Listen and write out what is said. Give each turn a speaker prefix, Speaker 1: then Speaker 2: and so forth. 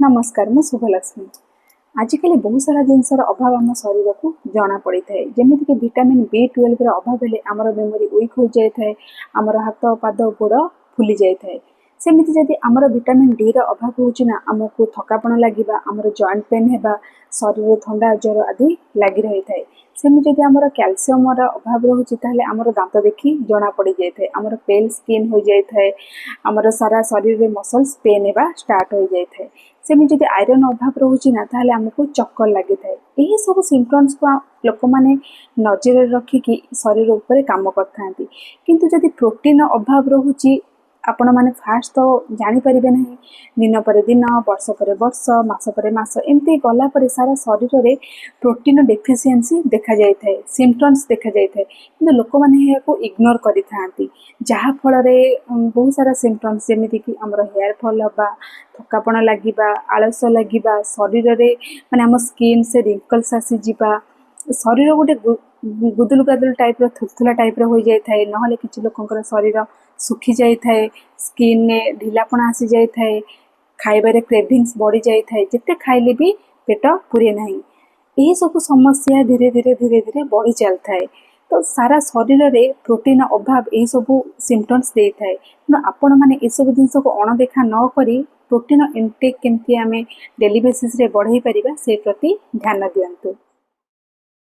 Speaker 1: ନମସ୍କାର, ମୁଁ ଶୁଭଲକ୍ଷ୍ମୀ। ଆଜିକାଲି ବହୁତ ସାରା ଜିନିଷର ଅଭାବ ଆମ ଶରୀରକୁ ଜଣାପଡ଼ିଥାଏ। ଯେମିତିକି ଭିଟାମିନ୍ ବି 12ର ଅଭାବ ହେଲେ ଆମର ମେମୋରି ୱିକ୍ ହୋଇଯାଇଥାଏ, ଆମର ହାତ, ପାଦ, ଗୋଡ଼ ଫୁଲି ଯାଇଥାଏ। ସେମିତି ଯଦି ଆମର ଭିଟାମିନ୍ ଡିର ଅଭାବ ହେଉଛି ନା, ଆମକୁ ଥକାପଣ ଲାଗିବା, ଆମର ଜଏଣ୍ଟ ପେନ୍ ହେବା, ଶରୀରରେ ଥଣ୍ଡା, ଜ୍ୱର ଆଦି ଲାଗି ରହିଥାଏ। ସେମିତି ଯଦି ଆମର କ୍ୟାଲସିୟମର ଅଭାବ ରହୁଛି, ତାହେଲେ ଆମର ଦାନ୍ତ ଦେଖି ଜଣା ପଡ଼ିଯାଇଥାଏ, ଆମର ପେଲ୍ ସ୍କିନ୍ ହୋଇଯାଇଥାଏ, ଆମର ସାରା ଶରୀରରେ ମସଲ୍ସ ପେନ୍ ହେବା ଷ୍ଟାର୍ଟ ହୋଇଯାଇଥାଏ। ସେମିତି ଯଦି ଆଇରନ୍ ଅଭାବ ରହୁଛି ନା, ତାହେଲେ ଆମକୁ ଚକ୍କର ଲାଗିଥାଏ। ଏହି ସବୁ ସିମ୍ପଟମ୍ସକୁ ଲୋକମାନେ ନଜରରେ ରଖିକି ଶରୀର ଉପରେ କାମ କରିଥାନ୍ତି। କିନ୍ତୁ ଯଦି ପ୍ରୋଟିନ୍ ଅଭାବ ରହୁଛି, ଆପଣମାନେ ଫାଷ୍ଟ ତ ଜାଣିପାରିବେ ନାହିଁ। ଦିନ ପରେ ଦିନ, ବର୍ଷ ପରେ ବର୍ଷ, ମାସ ପରେ ମାସ ଏମିତି ଗଲା ପରେ ସାରା ଶରୀରରେ ପ୍ରୋଟିନ୍ ଡେଫିସିଏନ୍ସି ଦେଖାଯାଇଥାଏ, ସିମ୍ପଟମ୍ସ ଦେଖାଯାଇଥାଏ। କିନ୍ତୁ ଲୋକମାନେ ଏହାକୁ ଇଗ୍ନୋର କରିଥାନ୍ତି, ଯାହାଫଳରେ ବହୁତ ସାରା ସିମ୍ପଟମ୍ସ, ଯେମିତିକି ଆମର ହେୟାର ଫଲ୍ ହେବା, ଥକାପଣ ଲାଗିବା, ଆଳସ୍ୟ ଲାଗିବା, ଶରୀରରେ ମାନେ ଆମ ସ୍କିନ୍ ସେ ରିଙ୍କଲ୍ସ ଆସିଯିବା, ଶରୀର ଗୋଟେ ଗୁଦୁଲୁ ଗାଦୁଲୁ ଟାଇପ୍ର, ଥୁଲଥୁଲା ଟାଇପ୍ର ହୋଇଯାଇଥାଏ। ନହେଲେ କିଛି ଲୋକଙ୍କର ଶରୀର ଶୁଖି ଯାଇଥାଏ, ସ୍କିନ୍ରେ ଢିଲାପଣ ଆସିଯାଇଥାଏ, ଖାଇବାରେ କ୍ରେଭିଙ୍ଗସ୍ ବଢ଼ିଯାଇଥାଏ, ଯେତେ ଖାଇଲେ ବି ପେଟ ପୁରେ ନାହିଁ। ଏହିସବୁ ସମସ୍ୟା ଧୀରେ ଧୀରେ ଧୀରେ ଧୀରେ ବଢ଼ି ଚାଲିଥାଏ। ତ ସାରା ଶରୀରରେ ପ୍ରୋଟିନ୍ ଅଭାବ ଏହିସବୁ ସିମ୍ପଟମ୍ସ ଦେଇଥାଏ। ତେଣୁ ଆପଣମାନେ ଏସବୁ ଜିନିଷକୁ ଅଣଦେଖା ନ କରି ପ୍ରୋଟିନ୍ ଇନଟେକ୍ କେମିତି ଆମେ ଡେଲି ବେସିସ୍ରେ ବଢ଼େଇ ପାରିବା, ସେ ପ୍ରତି ଧ୍ୟାନ ଦିଅନ୍ତୁ।